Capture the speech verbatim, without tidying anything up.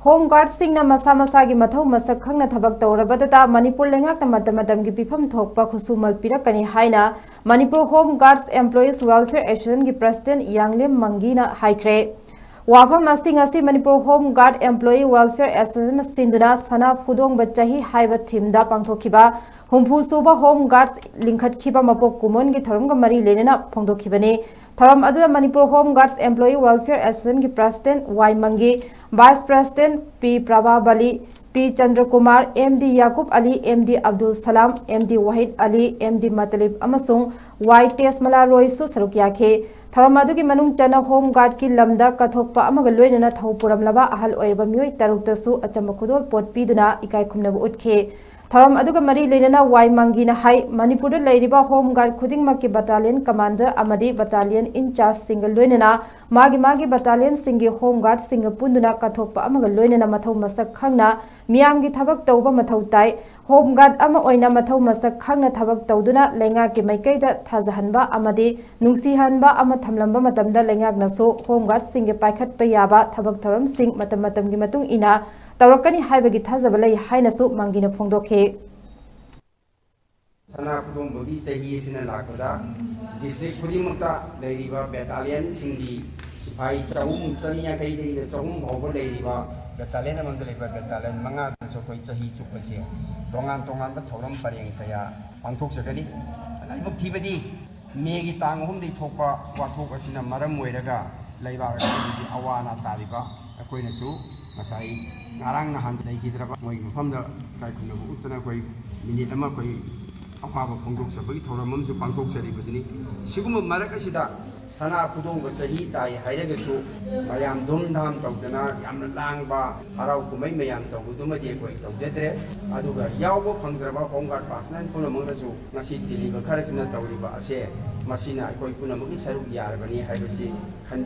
Home ꯒꯥꯔꯗꯁꯤꯡꯅ ꯃꯁꯥ ꯃꯁꯥꯒꯤ ꯃꯊꯧ ꯃꯁꯛ ꯈꯪꯅ ꯊꯕꯛ ꯇꯧꯔꯕꯗꯇ ꯃꯅꯤꯄꯨꯔ ꯂꯩꯉꯥꯛꯅ ꯃꯇꯝ ꯃꯇꯝꯒꯤ ꯄꯤꯐꯝ ꯊꯣꯛꯄ ꯈꯨꯠꯁꯨꯃꯜ ꯄꯤꯔꯛꯀꯅꯤ ꯍꯥꯏꯅ Manipur home guards employees welfare ꯑꯦꯁꯣꯁꯤꯌꯦꯁꯟꯒꯤ ꯄ꯭ꯔꯁꯤꯗꯦꯟꯠ ꯌꯥꯡꯂꯦꯝ ꯃꯪꯒꯤꯅ ꯍꯥꯏꯈ꯭ꯔꯦ꯫ ꯋꯥꯐꯝ ꯑꯁꯤ ꯉꯁꯤ Manipur home guard employee welfare ꯑꯦꯁꯣꯁꯤꯌꯦꯁꯟꯅ ꯁꯤꯟꯗꯨꯅ ꯁꯅꯥ ꯐꯨꯗꯣꯡꯕ ꯆꯍꯤ ꯍꯥꯏꯕ ꯊꯤꯝꯗ ꯄꯥꯡꯊꯣꯛꯈꯤꯕ ꯍꯨꯝꯐꯨ ꯁꯨꯕ ꯍꯣꯝ ꯒꯥꯔꯗꯁ ꯂꯤꯡꯈꯠꯈꯤꯕ ꯃꯄꯣꯛ ꯀꯨꯝꯑꯣꯟꯒꯤ ꯊꯧꯔꯝꯒ ꯃꯔꯤ ꯂꯩꯅꯅ ꯐꯣꯡꯗꯣꯛꯈꯤꯕꯅꯤ꯫ ꯊꯧꯔꯝ ꯑꯗꯨꯗ Manipur home guards employee welfare ꯑꯦꯁꯣꯁꯤꯌꯦꯁꯟꯒꯤ president Y Mangi, vice president P Prabhabali, P Chandrakumar, M D Yakub Ali, M D Abdul Salam, M D Wahid Ali, M D Matlib ꯑꯃꯁꯨꯡ ꯋꯥꯏ ꯇꯦꯖꯃꯂꯥ ꯔꯣꯏꯁꯨ ꯁꯔꯨꯛ ꯌꯥꯈꯤ꯫ ꯊꯧꯔꯝ ꯑꯗꯨꯒꯤ ꯃꯅꯨꯡ ꯆꯟꯅ ꯍꯣꯝ ꯒꯥꯔꯗꯀꯤ ꯂꯝꯗ ꯀꯠꯊꯣꯛꯄ ꯑꯃꯒ ꯂꯣꯏꯅꯅ ꯊꯧ ꯄꯨꯔꯝꯂꯕ ꯑꯍꯜ ꯑꯣꯏꯔꯕ ꯃꯤꯑꯣꯏ ꯇꯔꯨꯛꯇꯁꯨ ꯑꯆꯝꯕ ꯈꯨꯗꯣꯜꯄꯣꯠ ꯄꯤꯗꯨꯅ ꯏꯀꯥꯏ ꯈꯨꯝꯅꯕ ꯎꯠꯈꯤ꯫ ꯊꯧꯔꯝ ꯑꯗꯨꯒ ꯃꯔꯤ ꯂꯩꯅꯅ ꯋꯥꯏ ꯃꯪꯒꯤꯅ ꯍꯥꯏ, ꯃꯅꯤꯄꯨꯔꯗ ꯂꯩꯔꯤꯕ ꯍꯣꯝ ꯒꯥꯔꯗ ꯈꯨꯗꯤꯡꯃꯛꯀꯤ ꯕꯇꯥꯂꯤꯌꯟ ꯀꯃꯥꯟꯗꯔ ꯑꯃꯗꯤ ꯕꯇꯥꯂꯤꯌꯟ ꯏꯟꯆꯥꯔꯖꯁꯤꯡꯒ ꯂꯣꯏꯅꯅ ꯃꯥꯒꯤ ꯃꯥꯒꯤ ꯕꯇꯥꯂꯤꯌꯟꯁꯤꯡꯒꯤ ꯍꯣꯝ ꯒꯥꯔꯗꯁꯤꯡꯒ ꯄꯨꯟꯗꯨꯅ ꯀꯠꯊꯣꯛꯄ ꯑꯃꯒ ꯂꯣꯏꯅꯅ ꯃꯊꯧ ꯃꯁꯛ ꯈꯪꯅ ꯃꯤꯌꯥꯝꯒꯤ ꯊꯕꯛ ꯇꯧꯕ ꯃꯊꯧ ꯇꯥꯏ꯫ ꯍꯣꯝ ꯒꯥꯔꯗ ꯑꯃ ꯑꯣꯏꯅ ꯃꯊꯧ ꯃꯁꯛ ꯈꯪꯅ ꯊꯕꯛ ꯇꯧꯗꯨꯅ ꯂꯩꯉꯥꯛꯀꯤ ꯃꯥꯏꯀꯩꯗ ꯊꯥꯖꯍꯟꯕ ꯑꯃꯗꯤ ꯅꯨꯡꯁꯤꯍꯟꯕ ꯑꯃ ꯊꯝꯂꯝꯕ ꯃꯇꯝꯗ ꯂꯩꯉꯥꯛꯅꯁꯨ ꯍꯣꯝ ꯒꯥꯔꯗꯁꯤꯡꯒꯤ ꯄꯥꯏꯈꯠꯄ ꯌꯥꯕ ꯊꯕꯛ ꯊꯧꯔꯝꯁꯤꯡ ꯃꯇꯝ ꯃꯇꯝꯒꯤ ꯃꯇꯨꯡ ꯏꯟꯅ ꯇꯧꯔꯛꯀꯅꯤ ꯍꯥꯏꯕꯒꯤ ꯊꯥꯖꯕ ꯂꯩ ꯍꯥꯏꯅꯁꯨ ꯃꯪꯒꯤꯅ ꯐꯣꯡꯗꯣꯛꯈꯤ꯫ ꯁꯅꯥ ꯈꯨꯗꯣꯡꯕꯒꯤ ꯆꯍꯤ ꯑꯁꯤꯅ ꯂꯥꯛꯄꯗ ꯗꯤꯁꯇ꯭ꯔꯤꯛ ꯈꯨꯗꯤꯡꯃꯛꯇ ꯂꯩꯔꯤꯕ ꯕꯦꯇꯥꯂꯤꯌꯟꯁꯤꯡꯒꯤ ꯁꯤꯐꯥꯏ ꯆꯍꯨꯝ, ꯆꯅꯤ ꯌꯥꯡꯈꯩꯗꯒꯤꯅ ꯆꯍꯨꯝ ꯐꯥꯎꯕ ꯂꯩꯔꯤꯕ ꯕꯦꯇꯥꯂꯤꯌꯟ ꯑꯃꯃꯝꯗ ꯂꯩꯕ ꯕꯦꯇꯥꯂꯤꯌꯟ ꯃꯉꯥꯗꯁꯨ ꯑꯩꯈꯣꯏ ꯆꯍꯤ ꯆꯨꯞꯄꯁꯦ ꯇꯣꯉꯥꯟ ꯇꯣꯉꯥꯟꯕ ꯊꯧꯔꯝ ꯄꯔꯦꯡ ꯀꯌꯥ ꯄꯥꯡꯊꯣꯛꯆꯒꯅꯤ꯫ ꯂꯥꯏꯕꯛ ꯊꯤꯕꯗꯤ ꯃꯦꯒꯤ ꯇꯥꯡ ꯑꯍꯨꯝꯗꯒꯤ ꯊꯣꯛꯄ ꯋꯥꯊꯣꯛ ꯑꯁꯤꯅ ꯃꯔꯝ ꯑꯣꯏꯔꯒ ꯂꯩꯕꯥꯛ ꯑꯁꯤꯒꯤ ꯑꯋꯥ ꯑꯅꯥ ꯇꯥꯔꯤꯕ ꯑꯩꯈꯣꯏꯅꯁꯨ ꯉꯁꯥꯏ ꯉꯔꯥꯡ ꯅꯍꯥꯟ ꯂꯩꯈꯤꯗ꯭ꯔꯕ ꯃꯣꯏꯒꯤ ꯃꯐꯝꯗ ꯏꯀꯥꯏ ꯈꯨꯝꯅꯕ ꯎꯠꯇꯅ ꯑꯩꯈꯣꯏ ꯃꯤꯅꯤꯠ ꯑꯃ ꯑꯩꯈꯣꯏ ꯑꯋꯥꯕ ꯐꯣꯡꯗꯣꯛꯆꯕꯒꯤ ꯊꯧꯔꯝ ꯑꯃꯁꯨ ꯄꯥꯡꯊꯣꯛꯆꯔꯤꯕꯗꯨꯅꯤ꯫ ꯁꯤꯒꯨꯝꯕ ꯃꯔꯛ ꯑꯁꯤꯗ ꯁꯅꯥ ꯈꯨꯗꯣꯡꯕ ꯆꯍꯤ ꯇꯥꯏ ꯍꯥꯏꯔꯒꯁꯨ ꯃꯌꯥꯝ ꯙꯨꯝꯙꯥꯝ ꯇꯧꯗꯅ ꯌꯥꯝꯅ ꯂꯥꯡꯕ ꯍꯔꯥꯎ ꯀꯨꯝꯍꯩ ꯃꯌꯥꯝ ꯇꯧꯕꯗꯨꯃꯗꯤ ꯑꯩꯈꯣꯏ ꯇꯧꯖꯗ꯭ꯔꯦ꯫ ꯑꯗꯨꯒ ꯌꯥꯎꯕ ꯐꯪꯗ꯭ꯔꯕ ꯍꯣꯝ ꯒꯥꯔꯗ ꯄꯥꯔꯁꯅꯦꯜ ꯄꯨꯝꯅꯃꯛꯅꯁꯨ ꯉꯁꯤ ꯇꯤꯜꯂꯤꯕ ꯈꯔꯁꯤꯅ ꯇꯧꯔꯤꯕ ꯑꯁꯦ ꯃꯁꯤꯅ ꯑꯩꯈꯣꯏ ꯄꯨꯝꯅꯃꯛꯀꯤ ꯁꯔꯨꯛ ꯌꯥꯔꯕꯅꯤ ꯍꯥꯏꯕꯁꯤ ꯈꯟ